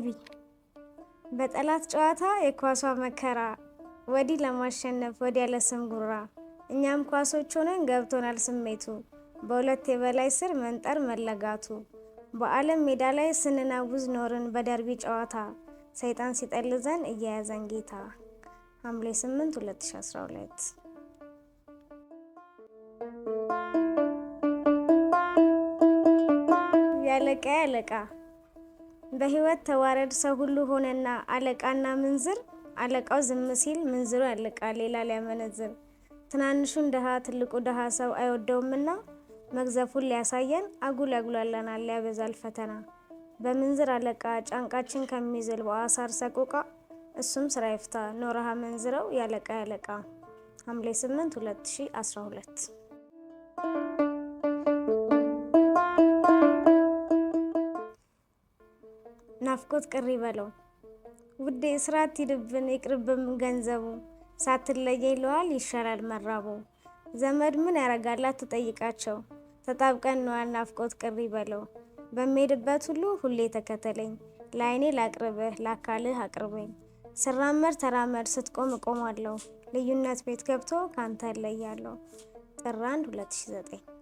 ደርቢ በጠላት ጨዋታ የኳሷ መከራ፣ ወዲህ ለማሸነፍ ወዲያ ለስም ጉራ፣ እኛም ኳሶች ሆነን ገብቶናል ስሜቱ፣ በሁለት የበላይ ስር መንጠር መለጋቱ። በዓለም ሜዳ ላይ ስንናውዝ ኖርን በደርቢ ጨዋታ፣ ሰይጣን ሲጠልዘን እየያዘን ጌታ። ሐምሌ 8 2012። ያለቃ አለቃ። በህይወት ተዋረድ ሰው ሁሉ ሆነና አለቃና ምንዝር፣ አለቃው ዝም ሲል ምንዝሩ ያለቃል ሌላ ሊያመነዝር። ትናንሹን ድሃ ትልቁ ድሃ ሰው አይወደውምና፣ መግዘፉን ሊያሳየን አጉል ያጉላላናል ያበዛል ፈተና። በምንዝር አለቃ ጫንቃችን ከሚዝል በአሳር ሰቆቃ፣ እሱም ስራ ይፍታ ኖረሃ መንዝረው ያለቃ ያለቃ። ሐምሌ 8 2012። ናፍቆት ቅር ይበለው። ውዴ ስራ አትሂድብን ይቅርብም ገንዘቡ፣ ሳትለየኝ ለዋል ይሻላል መራቡ። ዘመድ ምን ያረጋል አትጠይቃቸው፣ ተጣብቀን ነዋል ናፍቆት ቅር ይበለው። በምሄድበት ሁሉ ሁሌ ተከተለኝ፣ ለአይኔ ላቅርብህ ለአካልህ አቅርበኝ። ስራመድ ተራመድ ስትቆም እቆማለሁ፣ ልዩነት ቤት ገብቶ ካንተ እለያለሁ። ጥር 1 2009።